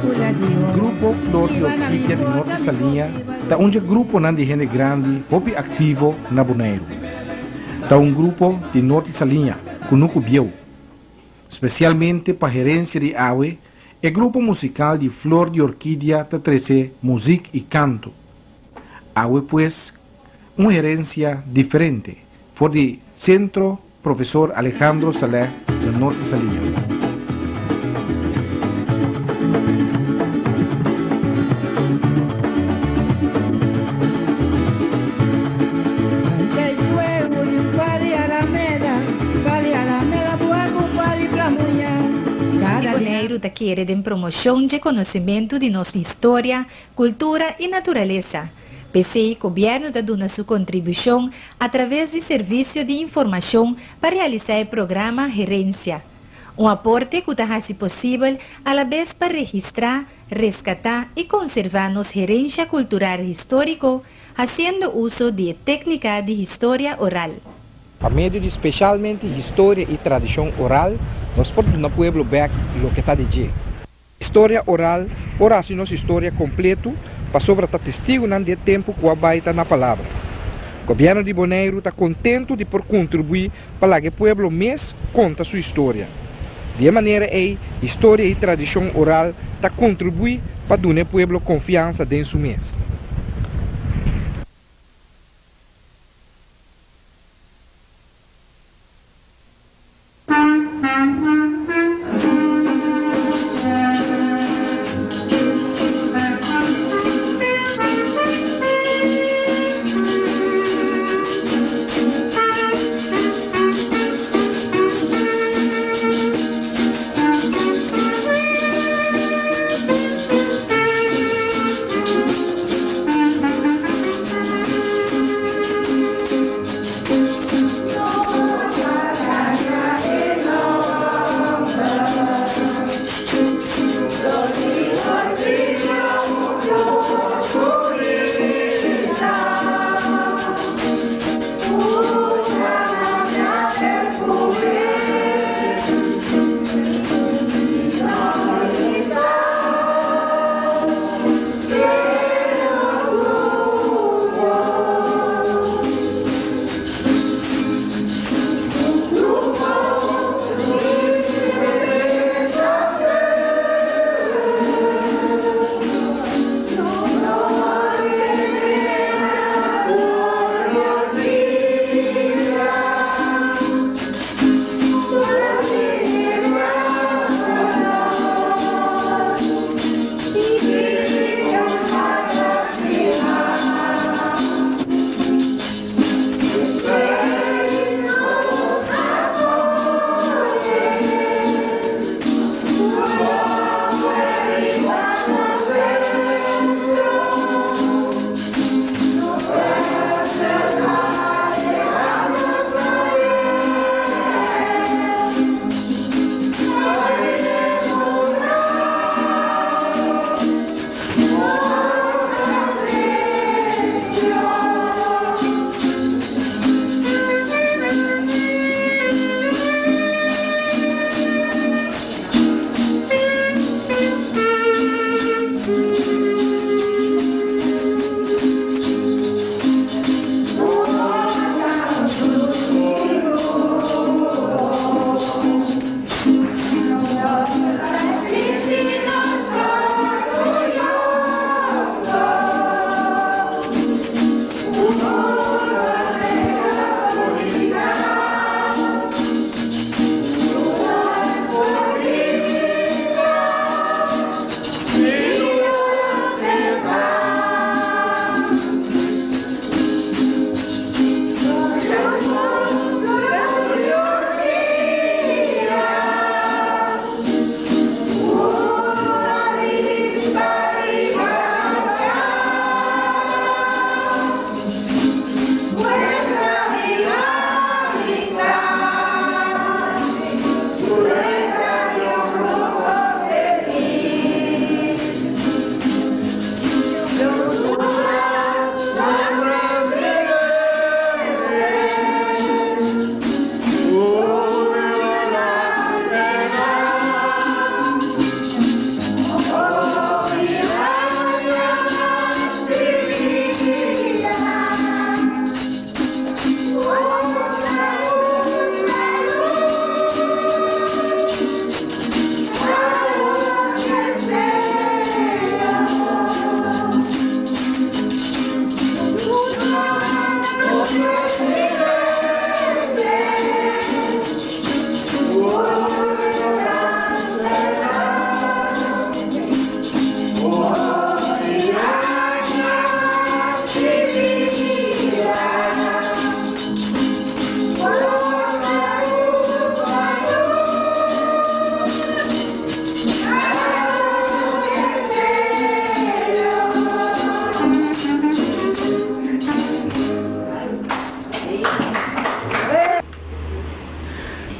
Grupo Flor di Orkidia di Norte Saliña ta un dje gruponan di hende grandi hopi aktivo na Boneiru. Ta un grupo di Norte Saliña, kunuku bieu. Spesialmente pa herensia di awe, e grupo musikal di Flor di Orkidia ta trese muzik i kanto. Awe pues un herensia diferente for di Sentro Profesor Alejandro Saleh na Norte Saliña. Di Boneiru ta kere den promoshon dje konosementu di nos historia, kultura i naturalesa. P'esei gobièrnu ta duna su kontribushon atraves di Servisio di Informashon pa realisá e programa Herensia. Un aporte ku ta hasi posibel alabes pa registrá, reskatá i konservá nos herensha kultural históriko hasiendo uso di e téknika di historia oral. Pa medio di speshalmente historia i tradishon oral nos por duna pueblo bèk loke ta di dje. Historia oral por hasi nos historia kompletu pasobra ta testigunan di e tempu ku a bai ta na palabra. Gobièrnu di Boneiru ta kontentu di por kontribuí pa laga e pueblo mes konta su historia. Di e manera ei historia i tradishon oral ta kontribuí pa duna e pueblo konfiansa den su mes.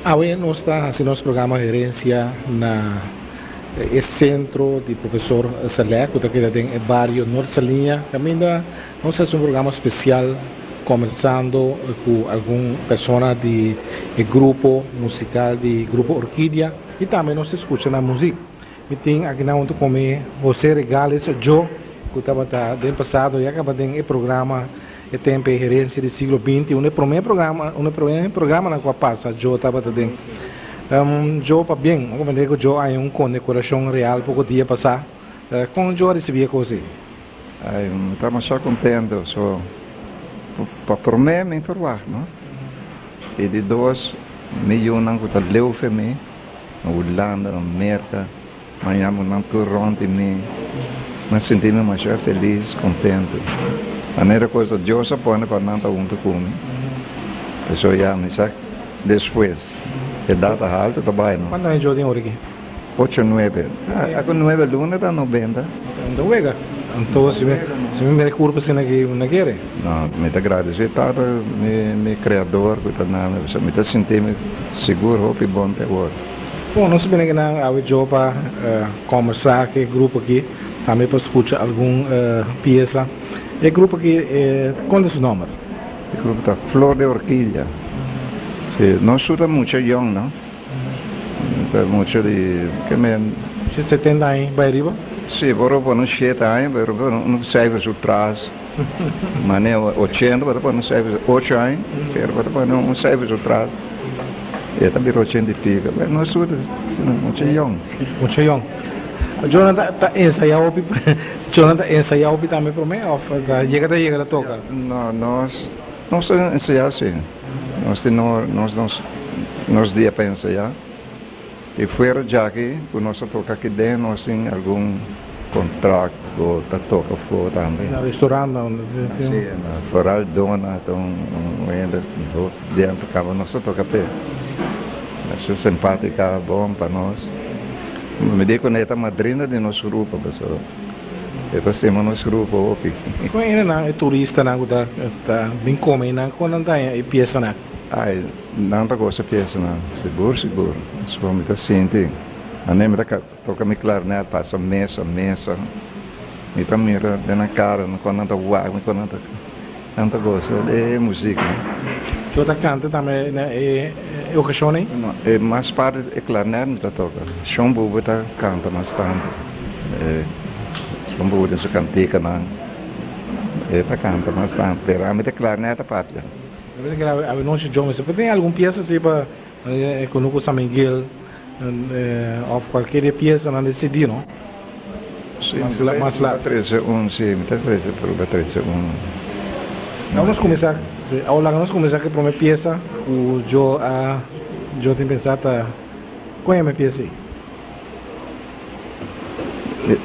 Awe nos ta hasi nos programa Herencia na e sentro di Profesor Saleh ku ta keda den e bario Nort Saliña kaminda nos hasi un programa spesial kombersando ku algun persona di e grupo musikal di Grupo Orkidia i tambe nos ta skucha nan muzik. Mi tin akinan huntu ku mi Jose Regales Djo ku tabata den pasado ya kaba den e programa E tempu e herencia di siglo binti, un e prome programa, un e prome programanan cu a pasa, Joe tabata den. Joe pabien, un comprende cu Joe haña un condecoracion real poco dia pasa. Con Joe a ricibi e cos ei? Ay, mi ta masha contento, so pa prome mi verwacht, no? Y di dos, mi yunan cu ta leu fe mi, na Hulanda, na Merca, Mañana nan tur rond di mi, mi a sinti mi masha felis, kontentu. Manera ku esta Dios a pone pa nan ta huntu ku mi. Pasobra ya mi sa despues edat ta haltu ta bai no. Kuantu aña Joe tin ora aki? Ocho nuebe. Aku nuebe luna ta nobenta. No ta wega. Anto si mi si mi mira e kurpa asina aki mi no kere. No, mi ta gradisé Tata mi Kreador ku ta na mi. Pasobra mi ta sinti mi sigur hopi bon te awor. Bon, nos bini akinan awe djo pa kombersá ku e grupo aki, tambe pa skucha algun piesa. E grupo aki, kon ta su nòmber? E grupo ta Flor de Orquídea. Si, nos su ta mucha yòn, no? Ta mucha di, ke men? Mucha setenta aña bai riba? Si, por a pone un shete aña, pero por un cijfer su tras. Mane ochenta, por a pone un cijfer, ocho aña, pero por a pone un cijfer su tras. E ta bira ochenta i piko. Bueno, nos tur ta mucha yòn. Mucha yòn. Jonathan ta ensayá hopi, Jonathan ta ensayá hopi tambe promé òf ta yega ta yega ta toka? No, nos, nos ta ensayá si. Nos tin nos, nos, nos dia pa ensayá. I fuera djaki ku nos ta toka aki den, nos tin algun kontrakt ku ta toka afó tambe. Na restorantnan? Si, na foral Dona ta un hende dentro kaba nos ta toka p'e. Masha simpatika, bon pa nos. Mi di ku e ta madrina di nos grupo pasobra e ta stima nos grupo hopi. Kon hendenan, e turistanan ku ta bin kome einan, kon nan ta haña e piesanan? Ai. Nan ta gosa piesanan, sigur sigur. So mi ta sinti ane mi ta toka mi clarinet pasa mesa mesa. Mi ta mira den nan cara con nan ta wak mi con nan ta nan ta gosa e muziek no. Bo ta canta tambe na e ocasion ei? No, e mas parti e clarinet mi ta toka. Shon Bubu ta canta mas tanto. Shon Bubu den su canticanan e ta canta mas tanto pero ami ta clarinet ta papia. Mi ta kere avenochi John mester por tin algun piesa así pa Kunuku San Miguel of cualkier di e piesanan di CD no. Sí, mi ta trece un, sí, mi ta trece prueba trece un. Laga nos cuminsa, sí, awor laga nos cuminsa cu e prome piesa cu Jo a, Jo tin pensa ta, con yama e piesa ei?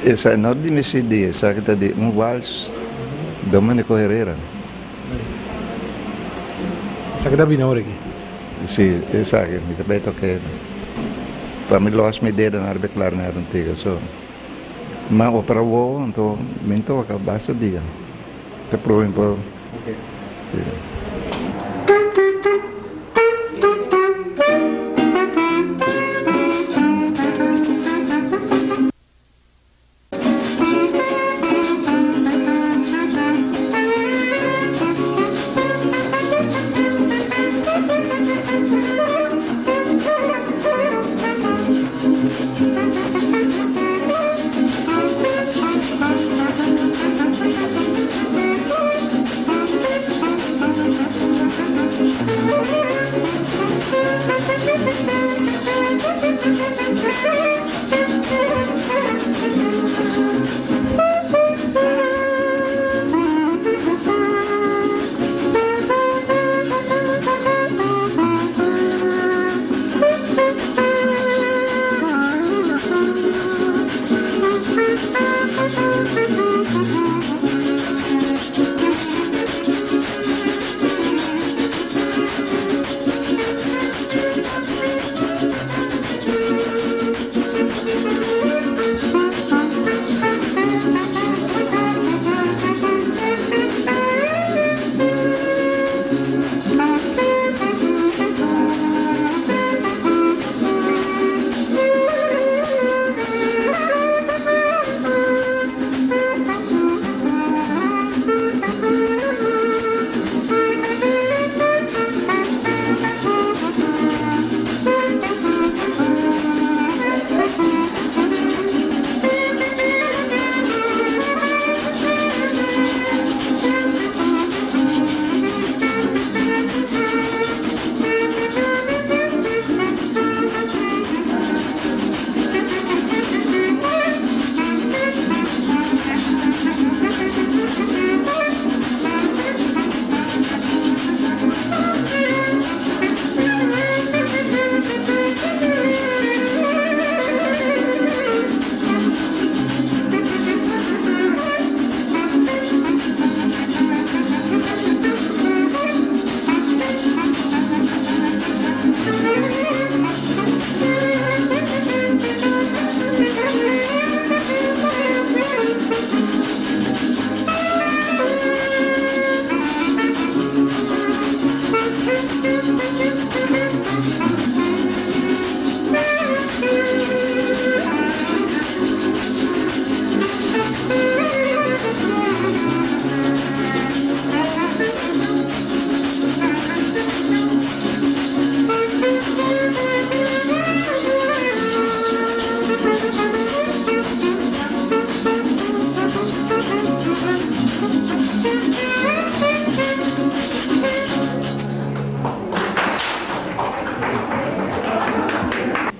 Esaki no di mi CD, esaki ta di un wals Domenico Herrera. Esaki ta bini awor aki? Si, esaki mi ta bay toke. Pa mi los mi dedonan riba e clarinet antigua so. Ma opera wowo anto mi no toka basta dia. Ta proba un poco. Si.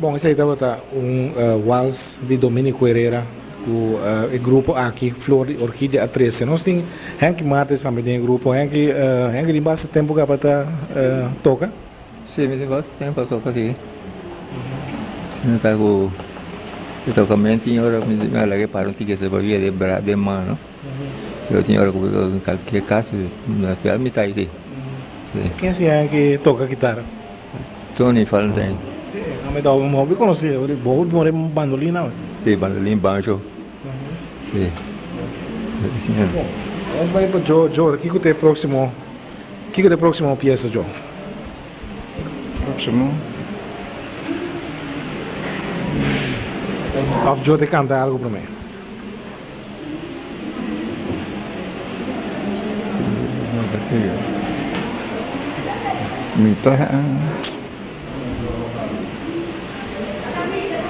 Bon, esei tabata un wals di Dominico Herrera ku e grupo aki, Flor di Orkidia, a trese. Nos tin Henky Martes tambe den e grupo. Henky, Henky tin basta tempu kaba ta toka? Si, mi tin basta tempu a toka si. Si mi ta ku e tokamentu tin ora mi a laga e para un tiki esei pabia di e den mano. Pero tin ora ku mi toka kalkier kas, na final mi ta ei si. Ken si Henky toka kitara? Tony Valentijn. Sí, ami ta un hopi conoci, bo more bandolin awe. Sí, bandolin, banjo. Sí. Bon, nos bai pa Joe. Joe, kiko ta e proximo, kiko ta e proximo pieza, Joe? Proximo? Of Joe ta canta algo prome? Mi ta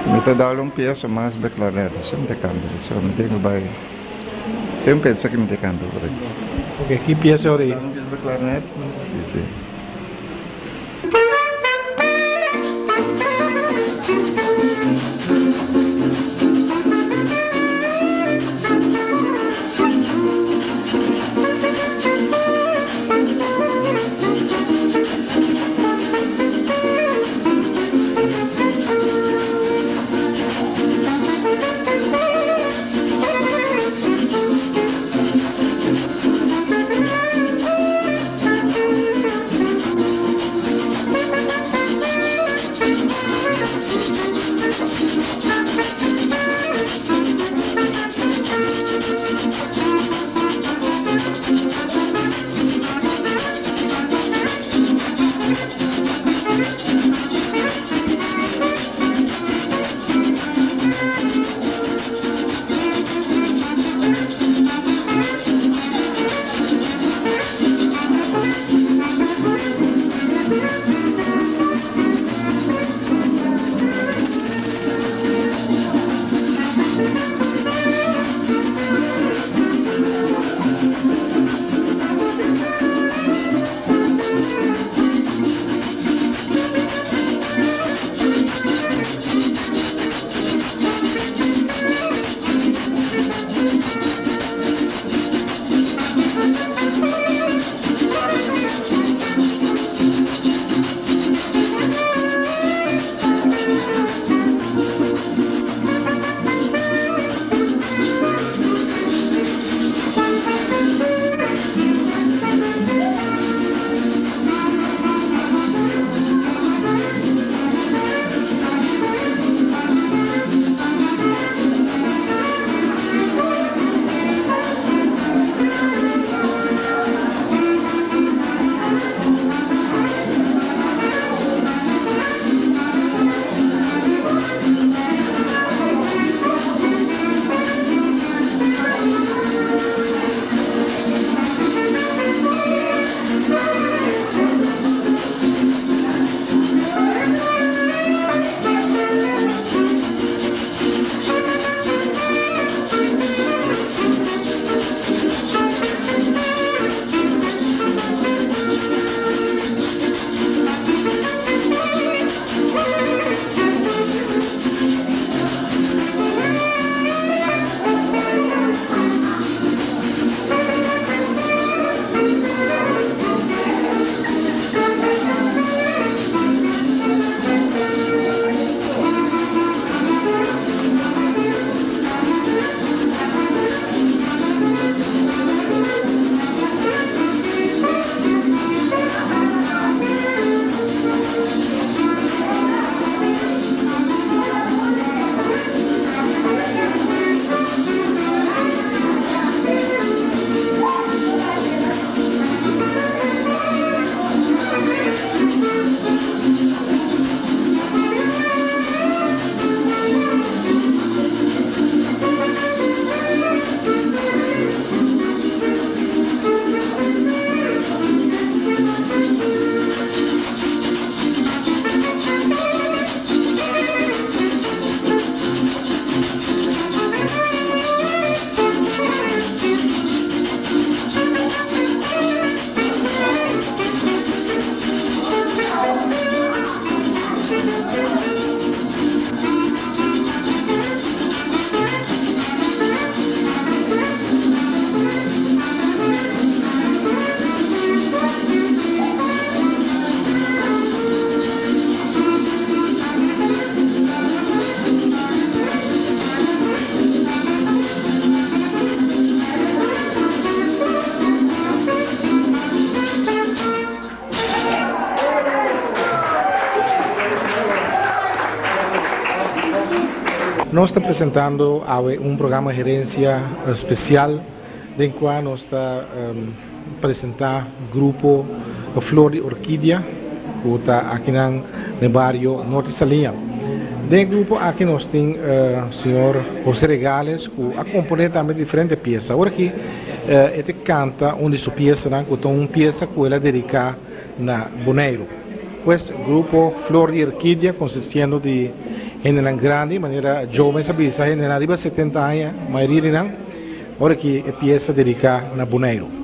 mi ta dal un pieza mas be clarinete si mi ta canta so mi tin cu bay tin pensa cu mi ta canta por ahi. Ok ki pieza ora ei? Un pieza be clarinete si si. Nos ta presentando awe un programa Herencia Special den cua nos ta presenta grupo Flor di Orkidia cu ta akinan den bario Norte Saliña. Den e grupo aki nos tin señor Jose Regales cu a compone tambe diferente pieza. Ora aki e ta canta un di su piezanan cu ta un pieza cu el a dedica na Boneiru. Pues grupo Flor di Orkidia consistiendo di hendenan grandi manera Joe mes a bisa hendenan riba 70 aña mayoria di nan. Ora ki e piesa dediká na Boneiru.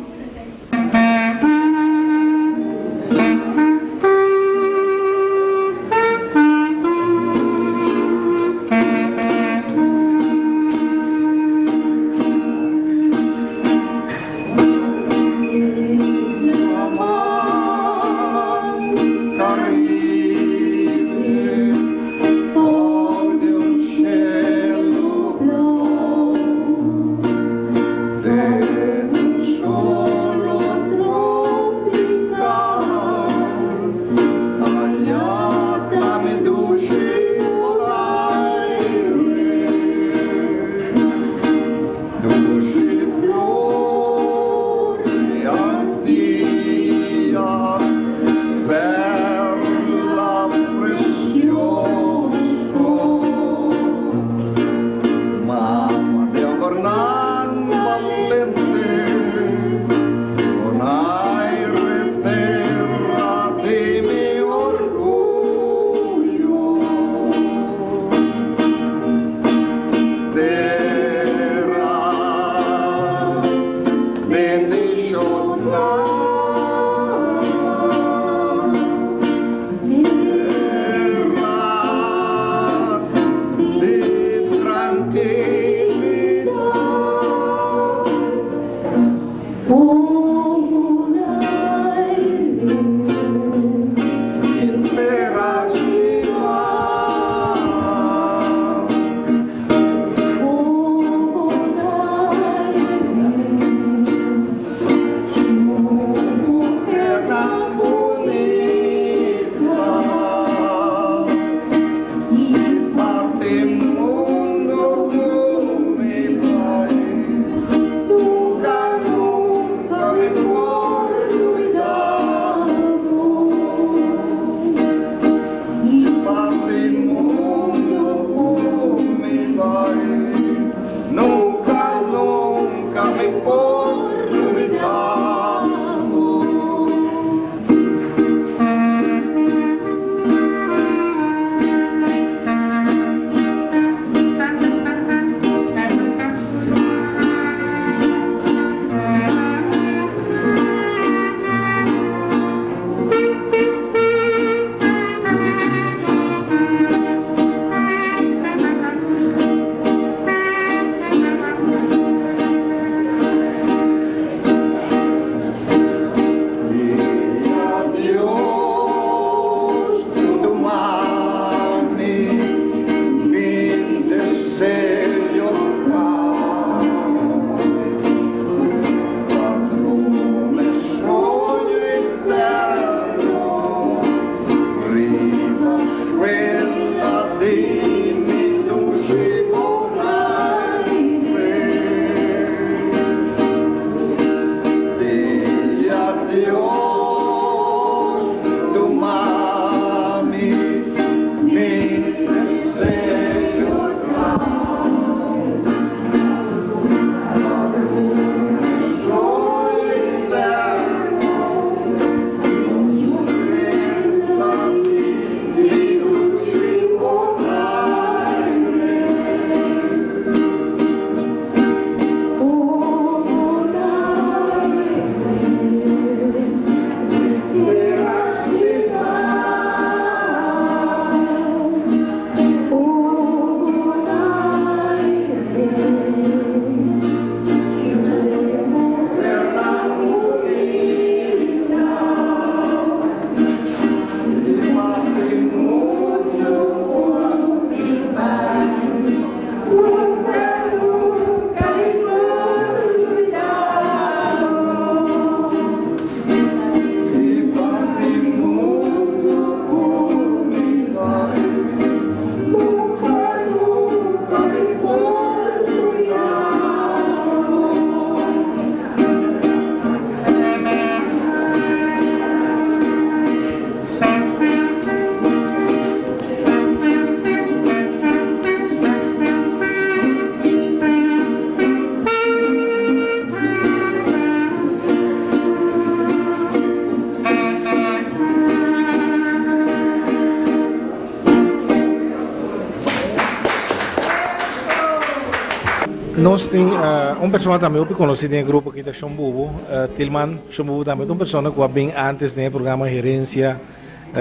Nos tin un persona tambe hopi conoci den e grupo aki ta Shon Bubu. Tilman, Shon Bubu tambe ta un persona cu a bin antes den e programa Herencia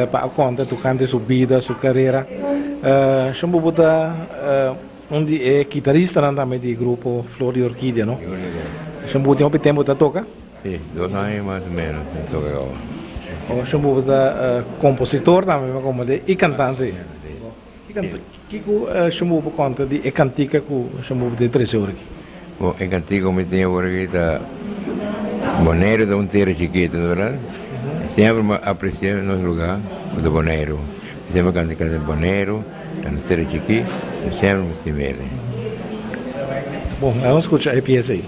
pa a conta tocante su bida, su carera. Shon Bubu ta un di e kitaristanan tambe di e grupo Flor di Orquidea, no? Shon Bubu tin hopi tempo ta toca? Si, dos aña mas o menos mi toca awo. Shon Bubu ta compositor tambe, mi a comprende, y cantante. Kiko Shon Bubu por konta di e kantika ku Shon Bubu ta trese ora aki? Bon, e kantika ku mi tin awor aki ta Boneiru ta un tera chikitu, no berdad? Semper mi a apresia nos lugar ku ta Boneiru. Mi semper kanta e kantika Boneiru ta nos tera chikí, mi semper mi stima el. Bon, laga nos skucha e piesa ei.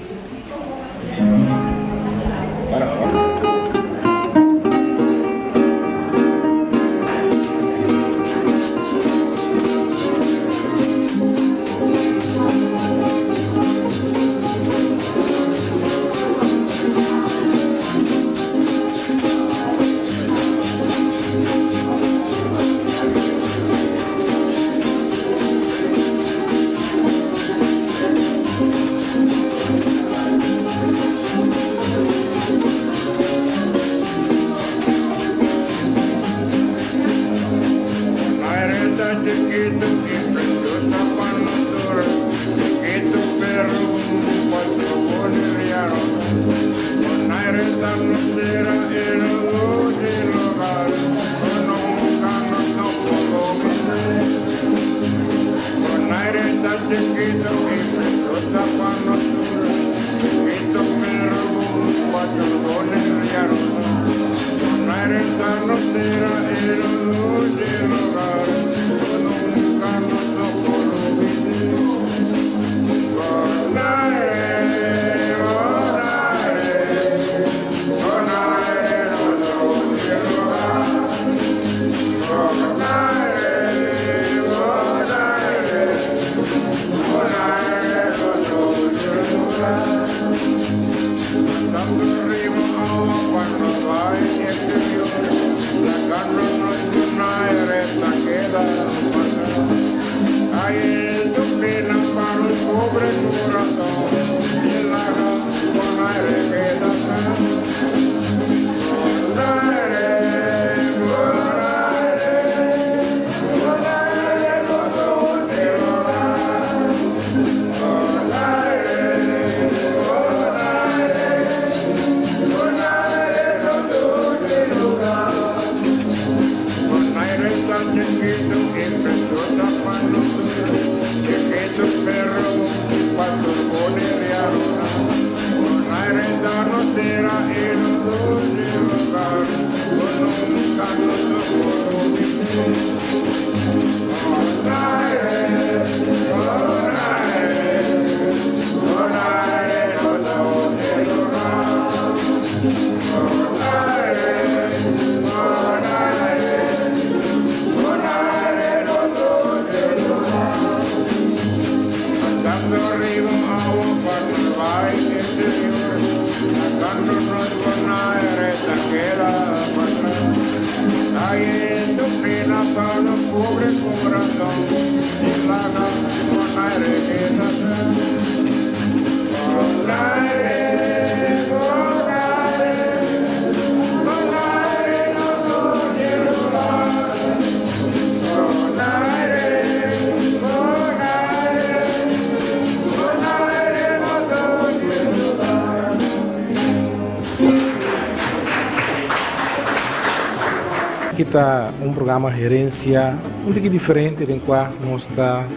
Aki ta un programa Herencia un tiki diferente den cua nos ta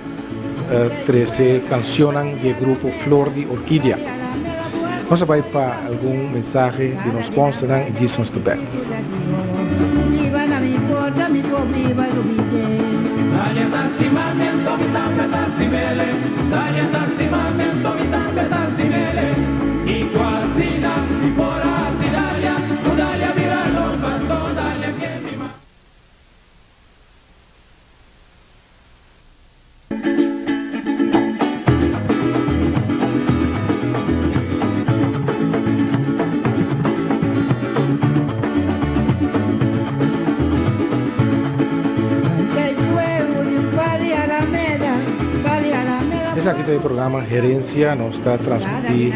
trece cancionnan di e grupo Flor di Orquidea. Nos a bay pa algun mensahe di nos sponsornan y djis nos ta bek. Esaki ta e programa Herencia, nos ta transmiti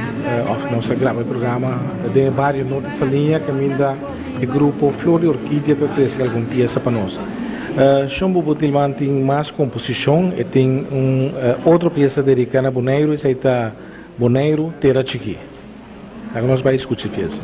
of nos ta graba e programa den e bario Norte Saliña caminda e grupo Flor di Orkidia ta trece algun pieza pa nos. Shon Bubu Tilman tin mas composicion, e tin un otro pieza dedica na Boneiru, esai ta Boneiru Tera Chikí. Laga nos bai skucha e piesa.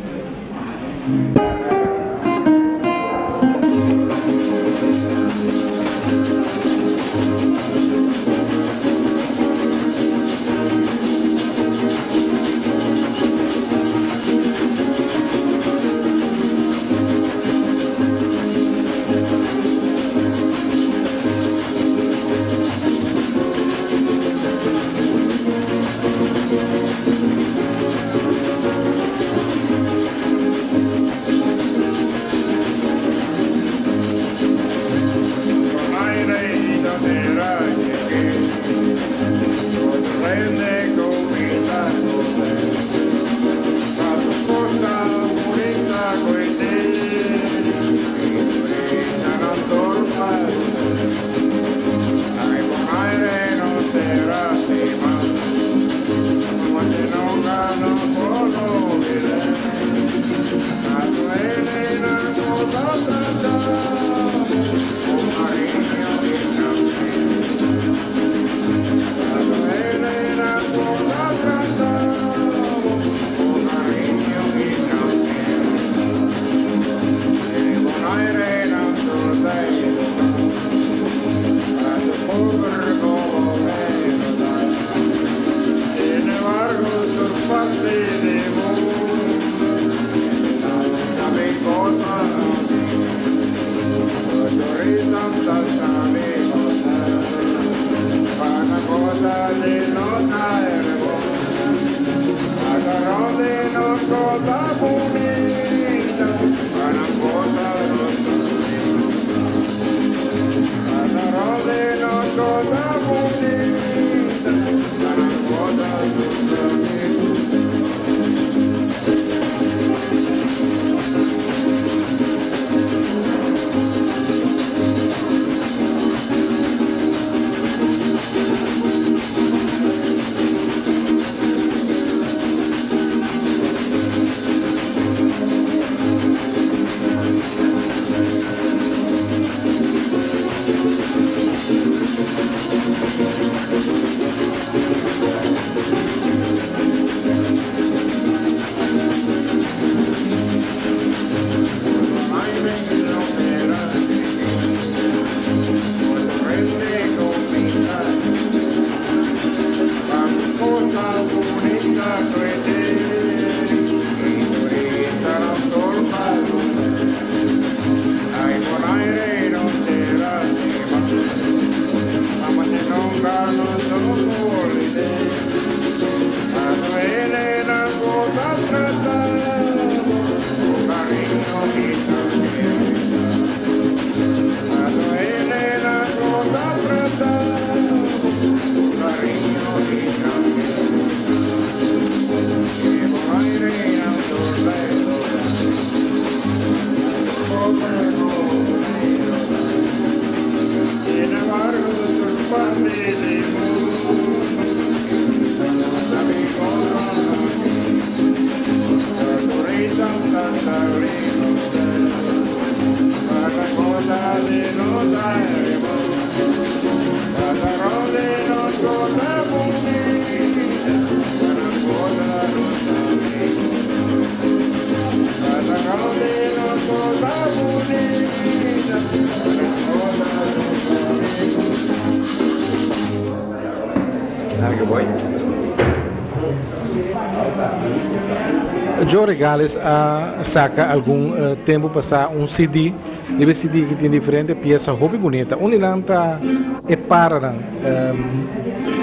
Joe Regales a saca algun tempo pasa un CD. Riba e CD aki tin diferente pieza hopi bunita. Un di nan ta E Paranan.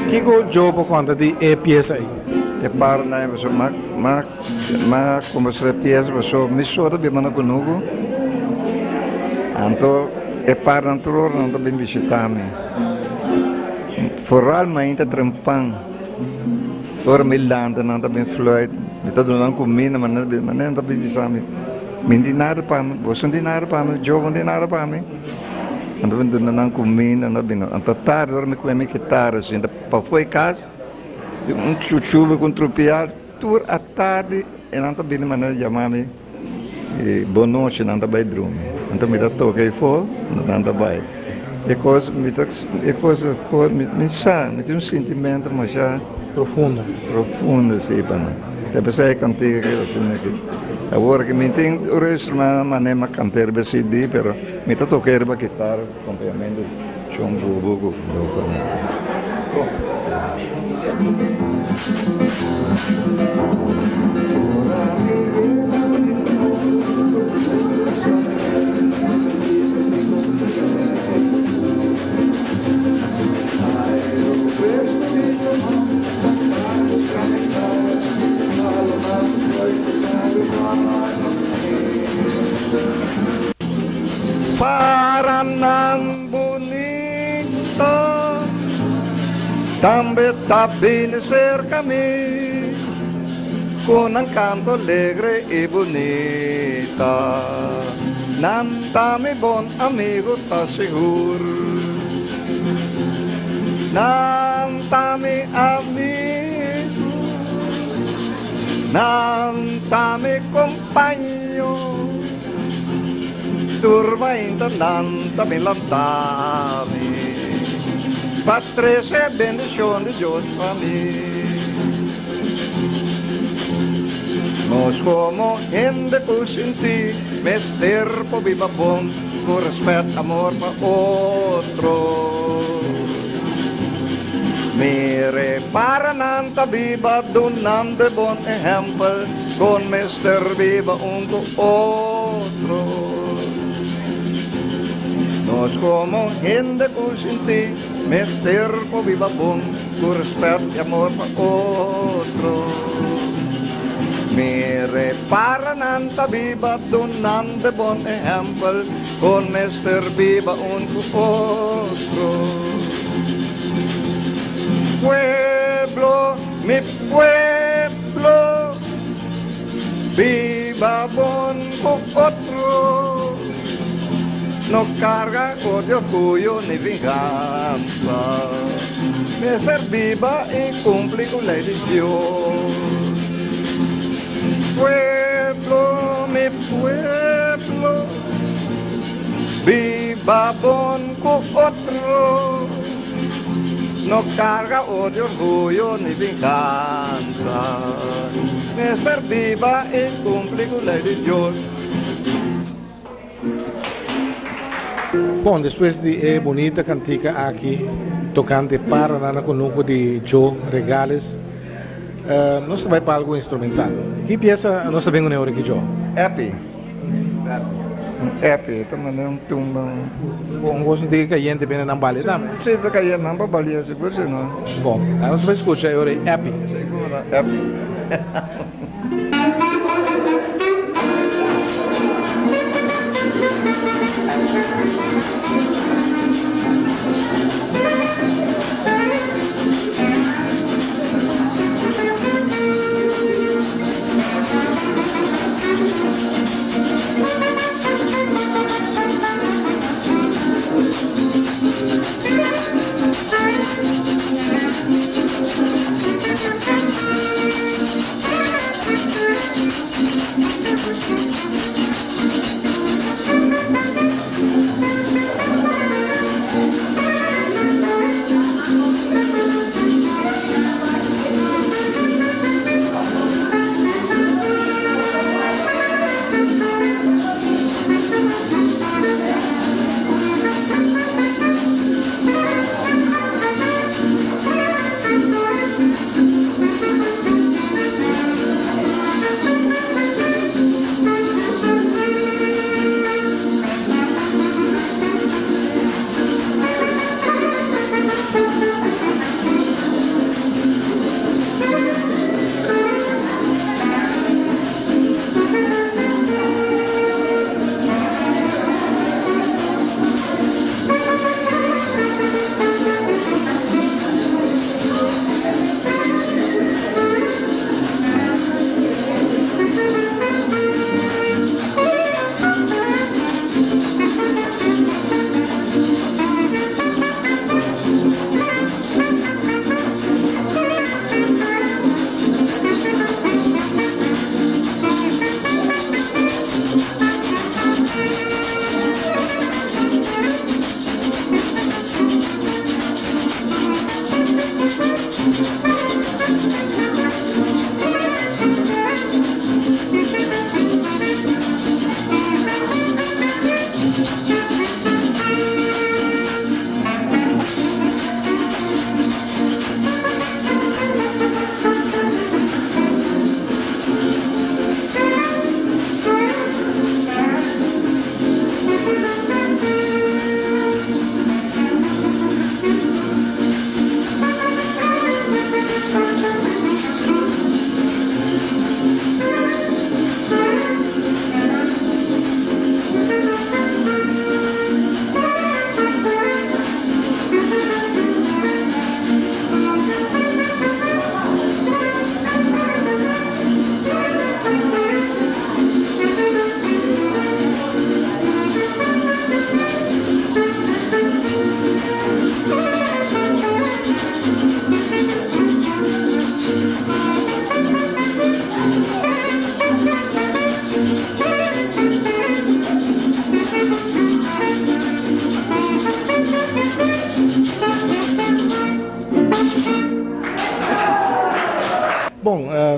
Kico Joe por conta di e pieza ey? E Paranan ey pasobra m'a m'a comenzá e pieza pasobra mi so ta biba na Cunucu. Anto e paranan tur ora nan ta bin bishita mi. Foral mainta trempan. Ora mi lanta nan ta bin fluit, mi ta duna nan kuminda, ma nan ma nan ta bin bisa mi, Mi no tin nada pa mi, boso no tin nada pa mi, Job no tin nada pa mi. Anto mi duna nan kuminda, nan bini. Anto tardi ora mi kume mi kitara sinta pafó e kas, un chuchubi ku un trupial, tur atardi e nan ta bini manera yama mi bon nochi, nan ta bai drumi. Anto mi ta toka efó, nan ta bai. E kos mi ta e kos mi sa, mi tin un sintimento masha. Profundo. Profundo si pa nan. Ta p'esei e kantiga ki asina aki. Awor ki mi tin ora instrumento manera mi a kanta riba CD pero mi ta toka riba kitara ku akompañamento di Shon Bubu ku Loco. Para nan bunita tambe ta bini serka mi ku nan kanto alegre i bunita. Nan ta mi bon amigu ta sigur. Nan ta mi amigu, nan ta mi kompaño, Tur mainta nan ta bin lanta mi, Pa trese bendishon di Dios pa mi. Nos komo hende ku sinti mester por biba bon. Ku respet, amor pa otro. Mire para nan ta biba dunando e bon ehempel kon mester biba un ku otro. Nos komo hende ku sinti mester por biba bon ku respet i amor pa otro. Mire para nan ta biba dunando e bon ehempel kon mester biba un ku otro. Pueblo, mi pueblo, biba bon ku otro. No karga odio, orguyo ni vingansa. Mester biba i kumpli ku lei di Dios. Pueblo, mi pueblo, biba bon ku otro. No karga odio, orguyo ni vingansa. Mester biba i kumpli ku lei di Dios. Bon, despues di e bunita kantika aki tokante Paraná na kunuku di Joe Regales, nos ta bai pa algu instrumental. Ki piesa nos ta bin kuné ora aki, Joe? Epi. Un epi, ta manera un tumba. Bon, un goso di kayente bini nan balia tambe. Si, ta kayente, nan pa balia sigur si no. Bon, nos ta bai skucha e ora ei Epi. Sigur, Epi.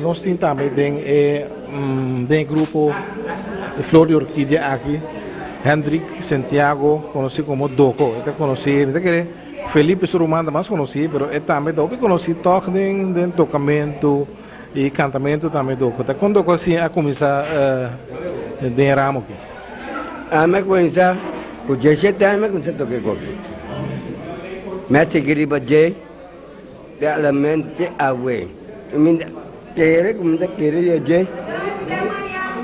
Nos tin tambe den e den e grupo Flor di Orkidia aki Hendrik Sentiago konosí komo Doko. E ta konosí, mi ta kere Felipe su ruman ta mas konosí pero e tambe ta hopi konosí tòg den den tokamentu i kantamentu tambe Doko. Ta kon Doko a a kuminsá den e ramo aki? Ami a kuminsá ku diesshete aña mi a kuminsá toka e koki. Mi a sigui riba dje. Realmente awe mi ta kere ku mi ta kere di dje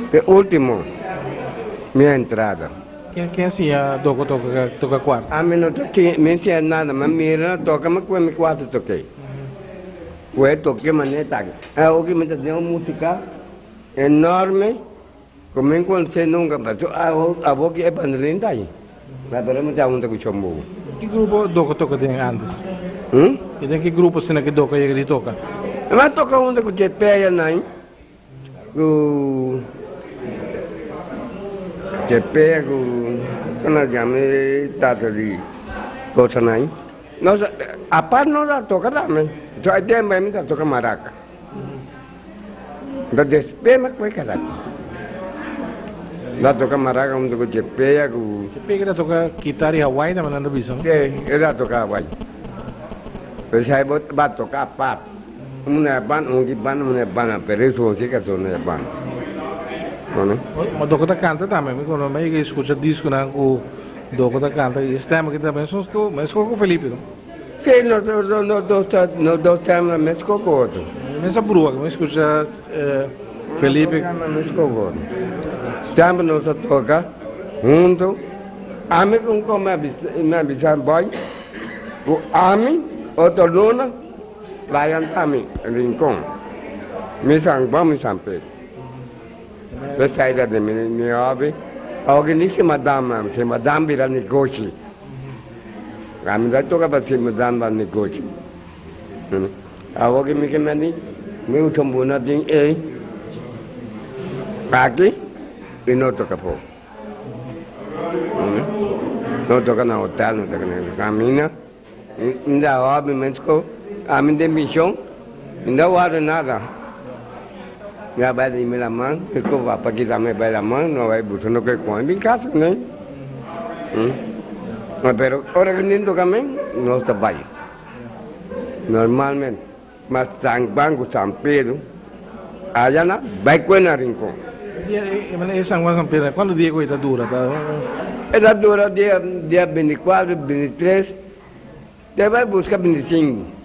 e ultimo mi entrada. Ken ken siña doko toka toka kuarto? Ami no ta siña mi siña nada ma mira na toka mi kue mi kuarto toke kue toke manera taki awo mi ta den un musika enorme ku mi konse nunka paso awo ki e bandolin ta ahi. Ma pero mi ta hunta ku chombo. Ki grupo Doko toka den antes? I den ki grupo asina ki Doko a yega di toka? Mi a toka hunta ku Chepeya nai, ku Chepeya ku kon a yama e tata di cosa nai. Nos apart nos a toka tambe. So e tempo mi ta toka maraka. Nta despues mi a kohe kasa aki. Mi a toka maraca hunto ku Chepea ku. Chepea ki ta toka kitara di Hawaii tambe nan ta bisa no? Si, e ta toka Hawaii. Pero si bo ba toka apart, un na e banda, un ki banda, un na e banda, pero e son si ka son na e banda. Kono? Ma Doko ta kanta tambe, mi kono mi a yega di skucha diskonan ku Doko ta kanta i e stem aki ta mesun meskos ku Felipe no? Sí, nos dos ta, nos dos ta na mes kokoto. Mes a brua, mi escucha Felipe. Nos dos ta na mes kokoto. Semper nos a toca hunto. Ami con con mi a bisa boy cu ami otro luna layan ta mi Rincon. Mi San Juan, mi San Pedro. Pesey ta di mi hobby. Awo ni si madam, si madam bira negoshi. Ami ta toka pa si madam ba negoshi. Awo ki mi ke meni, mi usa mbuna tin ey aki y no toka afo. No toka na hotel, no toka na camina. Mi ta hobby mesco, ami den mision, mi no warda nada. Mi a bai di laman, mi ku papa kita mi bai laman, no bai buska no ke kome bin kasa ne. Pero ora ku nin toka mi, nos ta bai. Normalmente, mas San Juan ku San Pedro, aya na bai kue na Rincon. E San Juan San Pedro, kuantu dia ku e ta dura? E ta dura dia dia binticuatro, bintitres, te bai buska binticinco.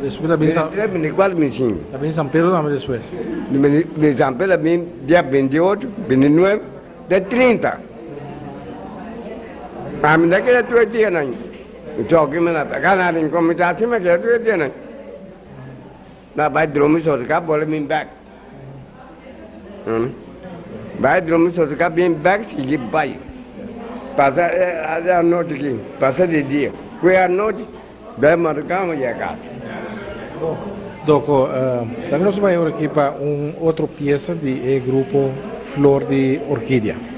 Despues ta bin San. Bintitres, binticuatro, binticinco. Ta bin San Pedro tambe despues. Di San Pedro ta bin dia bintiocho, bintinuebe, te trinta. Ami ta keda tur e dianan. Joki mi na ta na Rincon, mi ta hasi mi keda tur e dianan. Na bai drumi sosega bole bin bek. Bai drumi sosega bin bek sigui bai. Pasa e anochi aki, pasa di dia. Ku e anochi bai madruga mi yega kas. Doko, tambe nos bai ora aki pa un otro piesa di e grupo Flor di Orkidia.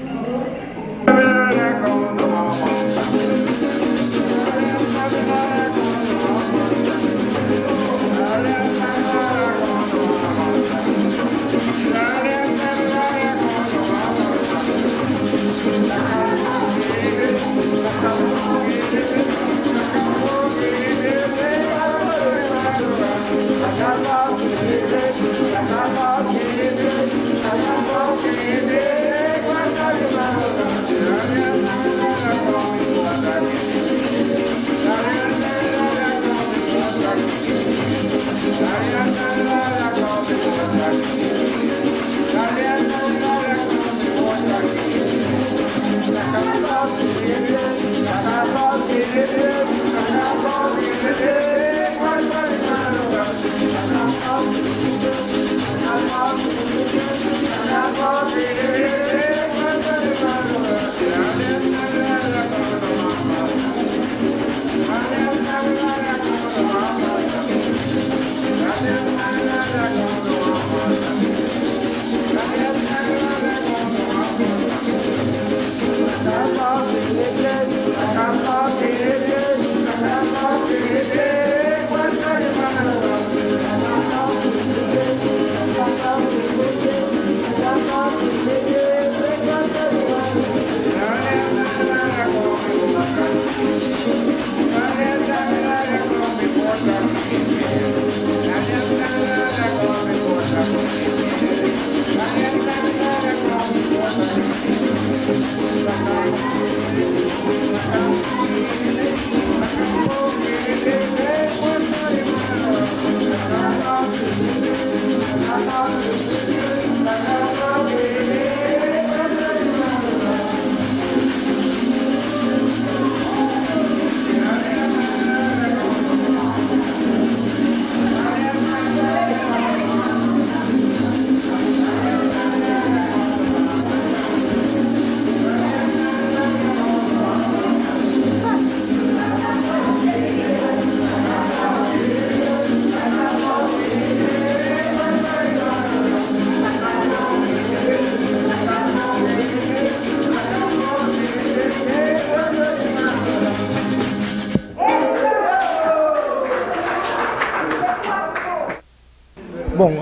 Bon,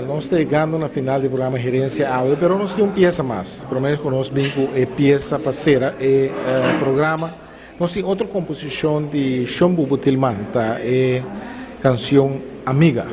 nos ta yegando na final di programa Herencia Awe, pero nos tin un piesa mas. Prome cu nos bin cu e piesa pa cera e programa, nos tin otro composicion di Shon Bubu Tilman, ta e cancion Amiga.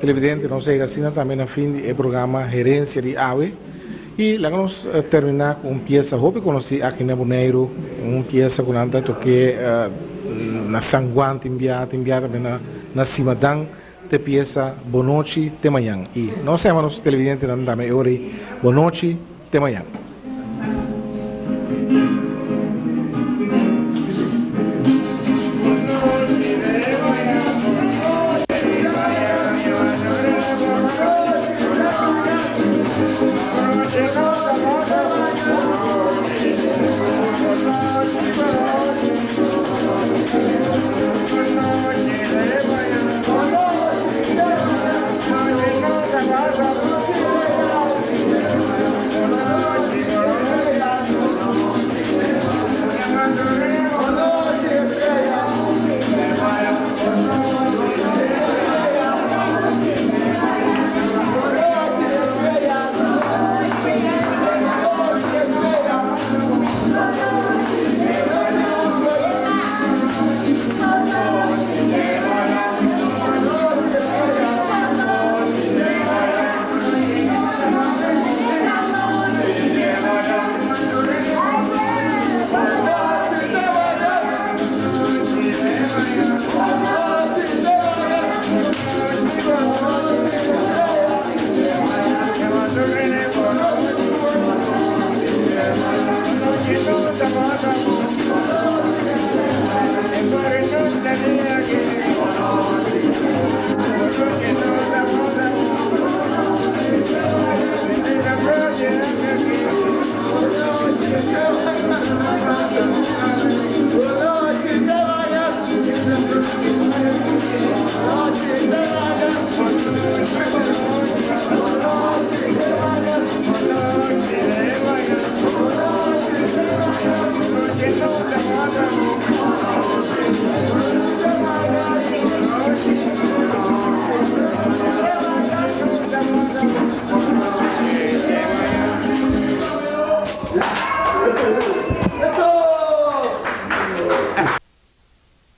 Televidente, nos a yega asina tambe na fin di e programa Herencia di Awe y laga nos termina cu un pieza hopi conoci aki na Boneiru, un pieza cu nan ta toke na San Juan tin bia, tin bia tambe na Simadan, te pieza Bonochi te Mañan. Y nos a yama nos televidentenan tambe e ora ey, Bonochi te Mañan.